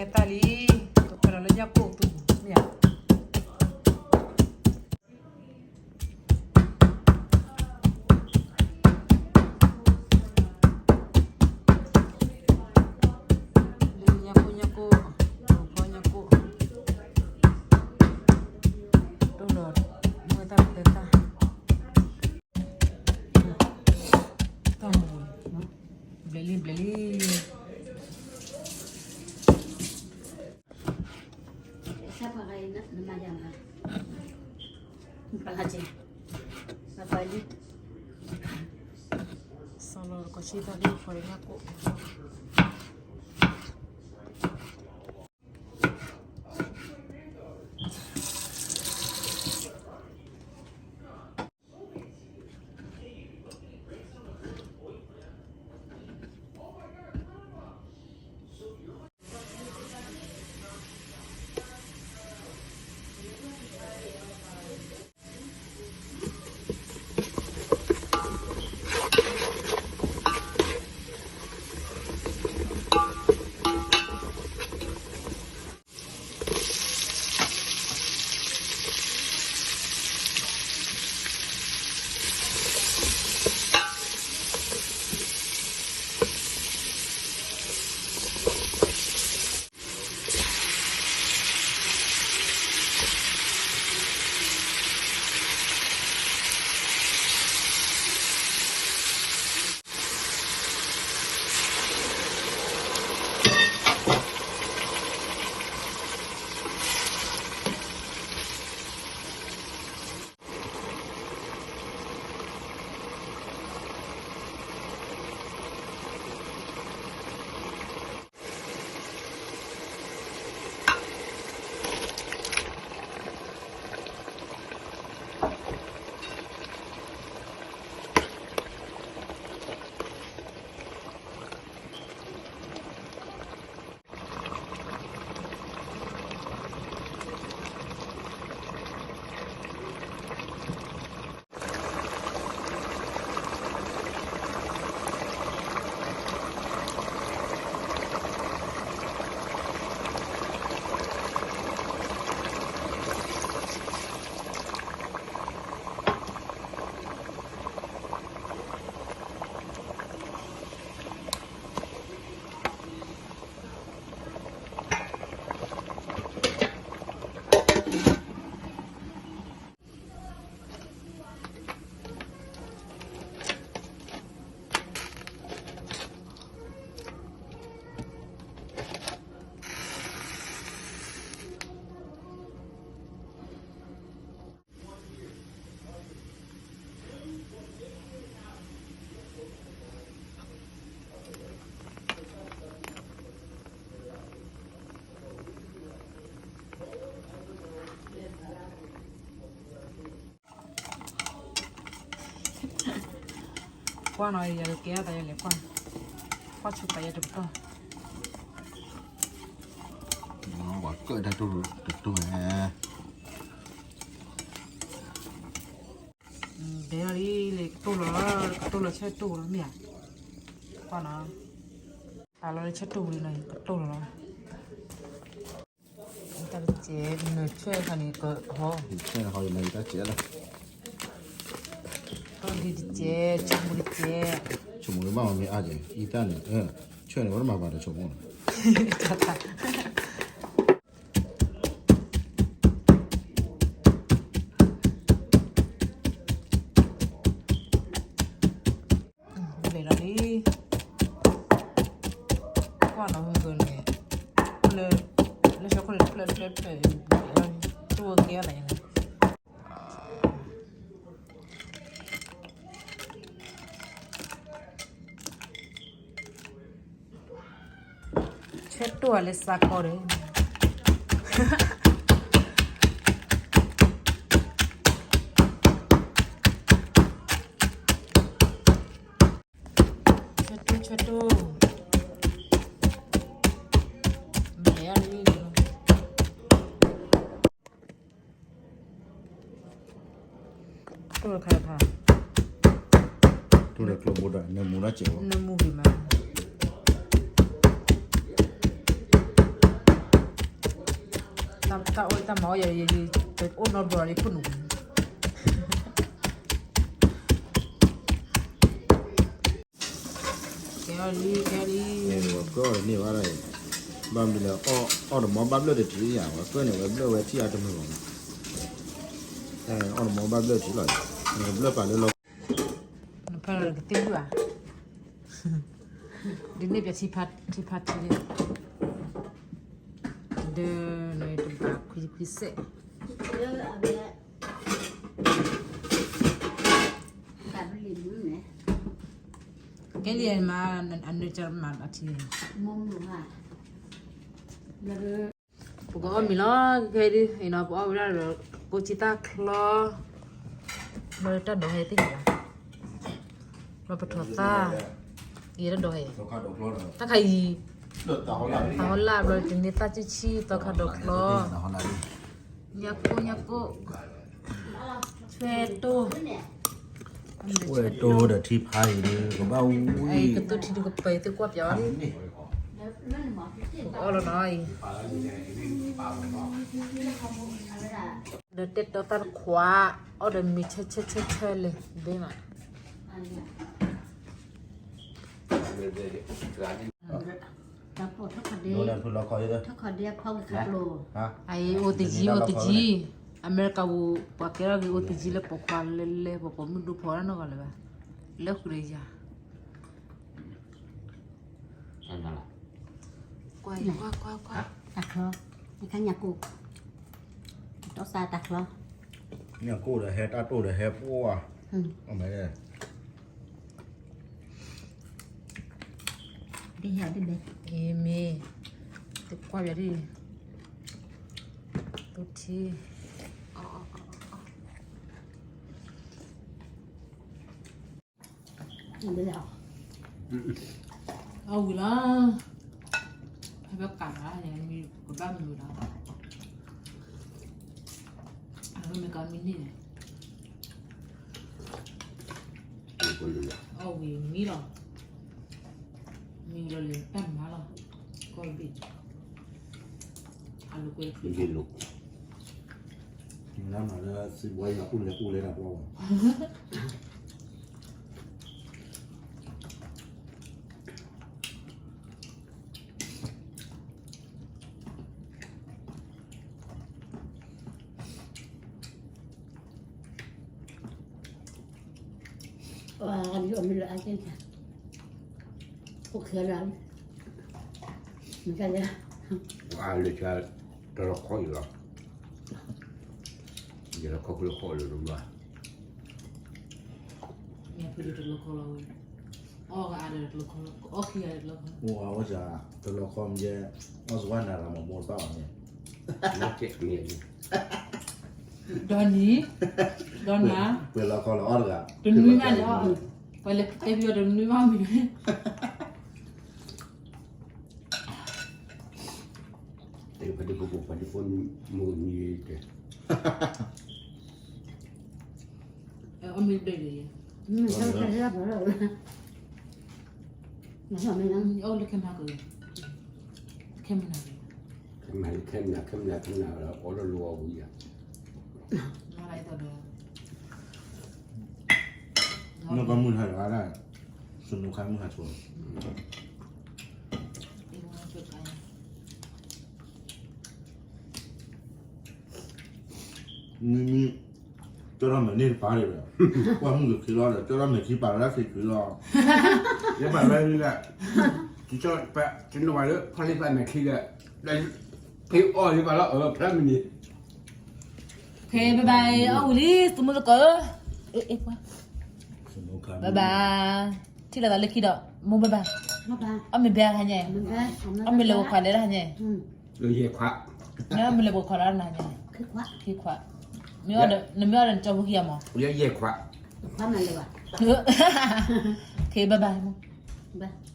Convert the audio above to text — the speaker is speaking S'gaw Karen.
တၢ်လံ, တခွဲးလီၤလၢညၣ်ကိၣ်သူမ့ၢ်ဧါ. လၢညၣ်ကိၣ် ညၣ်ကိၣ်, ညၣ်ကိၣ်, တိၢ်လီၤ, မ့ၢ်တၢ်တၢ်, တၢ်မူ, ဘျဲးလံ ဘျဲးလံ. စီၤလီၤကီၢ်ဆံတၢ်လၢဃီညါကိးကွၢ်နီၤ ယကဲအသးယလဲၤကွၢ်, ကွၢ်ဆိပာ်ယဲတကတီၢ်, ပှၤကၢၣ်တၢ်တိၢ်တတိၢ်ဟဲ, ဒဲလီၤလံ လၢကတိၢ်လီၤ, ကတိၢ်လီၤဆဲးတိၢ်လီၤမ့ၢ်ဧါ, ကွၢ်နီၤ, ပာ်လီၤလၢဆဲးတိၢ်ဝံၤလီၤ ကတိၢ်လီၤလီၤ. တၢ်တစဲး နၢၤဆွဲၣ်ခါန့ၣ်ကဟီ, နၢၤဆွဲၣ်ခါန့ၣ်တၢ်စဲးလီၤ, တၢ်ဒ်တစဲး ဆိကမိၣ်တစဲး, ဆိကမိၣ်လၢဘၣ်မ့ၢ်အါကဲ အံၤတၢ်န့ၣ်, ဆွဲၣ်န့ၣ် ဝဲတမၤပှၤတဆိကမိၣ်လီၤ, တၢ် လဲၤလီၤလံ, ကွၢ်နီၤမုၢ်ကန့ၣ်, လၢ, လၢဆၢခိၣ်န့ၣ်တဖျၢၣ်တဖျၢၣ်တဖျၢၣ်, တဝဲကဲအီၤလၢညါန့ၣ်, ဆဲးတိၢ်အလၢစးကီးဒီး ဆၢတိၢ်ဆၢတိၢ်, မ့ၢ်အါလံ, တိၢ်တခါတခါ, တိၢ်ဒီးကျိဘိဒီး နၢမူလၢစဲး, နၢမူဂ့ၤမး. တၢ်အီၣ်တၢ်မၤအီၣ်ယၤ ယအိၣ်နီတဘျီဒီးယခိၣ်နူာ်ပူၤ ကဲအီၤလံ ကဲအီၤလံ ကဲန့ၣ်ဘၣ်ဒီး ဘၣ်မနုၤလဲၣ် အီၣ်တမီဘၣ်ဘျၢၣ်တထံးယၤ ဝဲကဲန့ၣ်ဝဲဘျၢၣ်ဝဲထံၣ်အါတမုာ်ဘၣ်မး အီၣ်တမီဘၣ်ဘျၢၣ်တထံးလီၤ နကဘျၢၣ်ပာ်လၢလီၤ နဖဲလီၤကသ့ၣ်ဒူၣ်ဧါ ဒ်န့ၣ်ပထံဖးထံလံ ဒ်န့ၣ်တဘၣ်ခွံခွံစဲး ကဲလံမး အနၢတမၤအထံ ပကအီၣ်မ့ၤလီၤ ခဲဒုး အံၤနီၤ ပအီၣ်ဝဲဒၣ်ဒီး ကိးကံတၢ်ချီ ဘျီတၢ်ဒိးဟဲသ့ၣ်ညါ ဘျီပထီၣ်သၣ် ယဲတၢ်ဒိးဟဲ တၢ်ခါအံၤ သးဟီလၢဘျီတန့ၢ်သၣ်ဆံၣ်ဆံၣ် သီခါဒိးချီ ညၣ်ကိၣ်ညၣ်ကိၣ် ဆွဲတိၢ် ဆွဲတိၢ်ဒီးထံဖးအံၤဒီး ကဘၣ်ဝံၣ် ကသူၣ်ထံဒုးကပၢၤသ့ၣ်ကွၢ်ပၠးအီၤလံ အီၣ်လီၤနီၤအံၤ ဒီးတဲတီသၣ်တခွး အီၣ်ဒီးမ့ၤဆၢဆၢဆၢဆၢလဲၣ် ဘ့မး တၢ်ပိာ်ထီၣ်ခီဒ့ ထီၣ်ခီဒ့အဖီကကျိၤ အအံၤအိၣ်တယံၤ အိၣ်တယံၤ အမဲရကၤပူၤ ပှၤကဲထီၣ်က့ၤအိၣ်တယံၤလၢပိာ်ခွါလဲၤလဲၤ ပှၤပိာ်မုၣ်ဒိဖီတၢ်နီၢ်ဂီၤလၢၤဘၣ် လၢဃုာ်ဒီးယၤ ကွၢ်ကွၢ်ကွၢ်ကွၢ် တၢ်ချီ နခါညၣ်ကိၣ် တီစါတၢ်ချီ ညၣ်ကိၣ်ဒီးဟဲတၢ်တိၢ်ဒီးဟဲပှၢ် အမဲ ဒ်ဟဲဒ်ဘဲ အမ့ၢ် တကွၢ်ပၠးဒ် သူၣ်ထံ အဝံၤလီၤ ဟဲဘၣ်ကးလီၤ ကဘၣ်မုာ်လီၤ အဝဲမ့ၢ်ကမံၤန့ၣ် အဝံၤမံလီၤ မံလီၤလၢတၢ်မၤလီၤ ကီၢ်ဘ့ၣ် အလိာ်ကွဲ နမၤလၢစံးဘှီယၤအိၣ်လဲၣ်အိၣ်လဲၣ်တၢ်ဘှီဘၣ် အီၣ်မ့ၤလၢအကဲ အိၣ်ခဲလၢာ် မ့ၢ်ကလဲၣ် အါလၢက တလီၤခီအံၤလီၤ ယလီၤခီဖျိခီလၢာ်တဘျီ မ့ၢ်ဖုတလီၤခီလီၤဝဲ အီၣ်ဂၤအါဒီးတလီၤခီလီၤ အီၣ်ခံဂၤဒီးတလီၤခီ အိၣ်အီၣ်စၢ် တလီၤခီမ့ၢ် အီၣ်စဝါနၤရၤမၤဘိတဘၣ်အီၤန့ၣ် ဒီနံၤ ဒီနၤ ပှဲၤလီၤခီလီၤအီၣ်တဂၤ တနွံဘၣ်န့ၣ်အီၣ် ပှဲၤလၢတဲပယီၤတနွံဘၣ်မ့ၢ် တဲဖးဒိၣ်ဖိပှၤဒိၣ်ဖိမုၢ်နံၤတဲ အီၣ်မ့ၢ်ဘျဲၣ်လံ အီၣ်လၢခဲမနၤကလဲၣ် ခဲမနၤ ခဲမနၤ ခဲမနၤ ခဲမနၤ ခဲမနၤ အီၣ်လၢလီၤအဝံၤယၤ နီၢ်ကီၢ်မုၢ်ဟါတဂၤဒၣ် စနိခါမုၢ်ဟါဆိ မ့မ့ၢ် ကၠီထီၣ်မဲာ်န့ၢ်တပၤဒံးဝဲ ကွၢ်မုၢ်ကခံလီၤဒီး ကၠီထီၣ်မဲာ်ခံပာ်လီၤတၢ်ခံခံလီၤ ယဲပာ်လၢန့ၣ်ဒၣ် ကၠီထီၣ်ပာ် ကၠီထီၣ်ဝဲလၢ ဖီၣ်လံပာ်မဲာ်ခံဒီး ဖဲအီၣ်လံပာ်လီၤ အၢ ဖျါမံၤန့ၣ် ခဲ bye bye အီၣ်ဝံၤလံ သုမုၢ်သကိး bye bye ထံၣ်လိာ်သးလၢခံဒီး မိၢ် bye bye အီၣ်မ့ၤဘဲဟါညါ အီၣ်မ့ၤလဲၤပိာ်ခွါလဲၤတဟါညါ ယဲခွါ နမ့ၢ်လဲၤပိာ်ခွါလဲၤတဟါညါ ခံခွါ နမ့ၢ်အီၣ်ဒီးနကၠီဖိခံဂၤမး ယဲခွါ ခဲ bye bye မး bye